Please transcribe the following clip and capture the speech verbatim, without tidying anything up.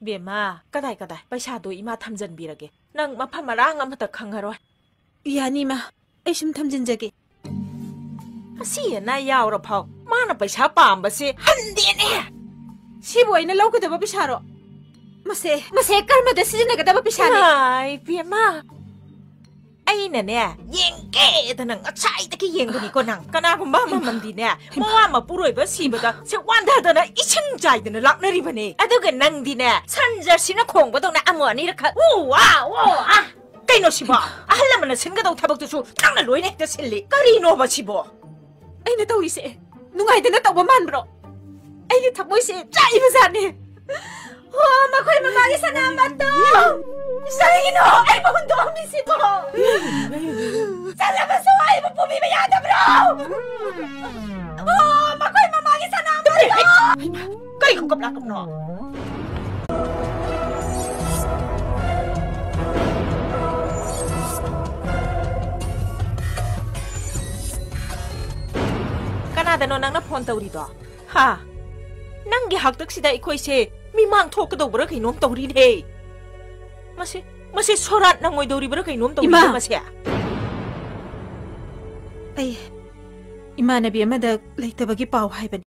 ꯕꯦꯝꯃ, ꯀꯗꯥꯏ, ꯀꯗꯥꯏ? ꯄꯩꯁꯥꯗꯣ ꯏꯃꯥ ꯊꯝꯖꯟꯕꯤꯔꯒꯦ꯫ ꯅꯪ ꯃꯐꯝ ꯃꯔꯥꯡ ꯑꯃꯇ ꯈꯪꯉꯔꯣꯏ꯫ ꯌꯥꯅꯤ, ꯏꯃꯥ꯫ ꯑꯩ ꯁꯨꯝ ꯊꯝꯖꯤꯟꯖꯒꯦ꯫ ꯑꯁꯤ ꯑꯅꯥ ꯌꯥꯎꯔ ꯐꯥꯎ ꯃꯥꯅ ꯄꯩꯁꯥ ꯄꯥꯝꯕꯁꯦ ꯍꯟꯗꯦꯅꯦ꯫ ꯁꯤꯕꯨ ꯑꯩꯅ ꯂꯧꯒꯗꯕ ꯄꯩꯁꯥꯔꯣ? ꯃꯁꯦ, ꯃꯁꯦ ꯀꯔꯃꯗ ꯁꯤꯖꯤꯟꯅꯒꯗꯕ ꯄꯩꯁꯥꯅꯤ꯫ ꯏꯃꯥꯏ ꯄꯦꯝꯃ, ꯑꯩꯅꯅꯦ, ꯌꯦꯡꯒꯦꯗꯅ ꯉꯁꯥꯏꯗꯒꯤ ꯌꯦꯡꯕꯅꯤꯀꯣ ꯅꯪ꯫ ꯀꯅꯥꯒꯨꯝꯕ ꯑꯃꯃꯝꯗꯤꯅꯦ, ꯍꯩꯃꯥ꯫ ꯃꯋꯥ ꯃꯄꯨꯔꯣꯏꯕ ꯁꯤꯕꯗ ꯁꯦ ꯋꯥꯟꯊꯗꯅ ꯏꯁꯤꯡ ꯆꯥꯏꯗꯅ ꯂꯥꯛꯅꯔꯤꯕꯅꯦ꯫ ꯑꯗꯨꯒ ꯅꯪꯗꯤꯅꯦ, ꯁꯟ ꯖꯔꯁꯤꯅ ꯈꯣꯡꯕꯗꯧꯅ ꯑꯃꯨꯛ ꯑꯅꯤꯔꯛꯈꯛ ꯎ ꯋꯥ, ꯎ ꯋꯥ꯫ ꯀꯩꯅꯣ ꯁꯤꯕꯣ? ꯑꯍꯜ ꯂꯃꯟꯅ ꯁꯤꯟꯒꯗꯧ ꯊꯕꯛꯇꯨꯁꯨ ꯅꯪꯅ ꯂꯣꯏꯅ ꯍꯦꯛꯇ ꯁꯤꯜꯂꯤ꯫ ꯀꯔꯤꯅꯣꯕ ꯁꯤꯕꯣ? ꯑꯩꯅ ꯇꯧꯔꯤꯁꯦ ꯅꯨꯡꯉꯥꯏꯗꯅ ꯇꯧꯕ ꯃꯥꯟꯕ꯭ꯔꯣ? ꯑꯩꯒꯤ ꯊꯃꯣꯏꯁꯦ ꯆꯥꯛꯏꯕ ꯖꯥꯠꯅꯤ꯫ ꯍꯣ, ꯃꯈꯣꯏ ꯃꯃꯥꯒꯤ ꯁꯅꯥꯃꯟꯗꯣ! ꯀꯔꯤꯒꯤꯅꯣ ꯑꯩꯕꯨ ꯍꯨꯟꯗꯣꯛꯑꯝꯃꯤꯁꯤꯕꯣ? ꯆꯠꯂꯕꯁꯨ ꯑꯩꯕꯨ ꯄꯨꯕꯤꯕ ꯌꯥꯗꯕ꯭ꯔꯣ? ꯍꯣ, ꯃꯈꯣꯏ ꯃꯃꯥꯒꯤ ꯁꯅꯥꯃꯟꯗꯣ! ꯀꯔꯤ ꯈꯨꯀꯞ ꯂꯥꯛꯀꯞꯅꯣ? ꯀꯅꯥꯗꯅꯣ ꯅꯪꯅ ꯐꯣꯟ ꯇꯧꯔꯤꯗꯣ? ꯍꯥ? ꯅꯪꯒꯤ ꯍꯥꯛꯇꯛꯁꯤꯗ ꯑꯩꯈꯣꯏꯁꯦ ꯃꯤꯃꯥꯡ ꯊꯣꯛꯀꯗꯧꯕ꯭ꯔꯥ ꯀꯩꯅꯣꯝ ꯇꯧꯔꯤꯅꯦ꯫ ꯃꯁꯤ, ꯃꯁꯤ ꯁꯣꯔꯥꯠ ꯅꯪꯉꯣꯏꯗꯧꯔꯤꯕ꯭ꯔꯥ ꯀꯩꯅꯣꯝ ꯇꯧꯔꯤꯅꯦ ꯏꯃꯥ! ꯃꯁꯦ꯫ ꯑꯩ ꯏꯃꯥꯟꯅꯕꯤ ꯑꯃꯗ ꯂꯩꯇꯕꯒꯤ ꯄꯥꯎ ꯍꯥꯏꯕꯅꯤ꯫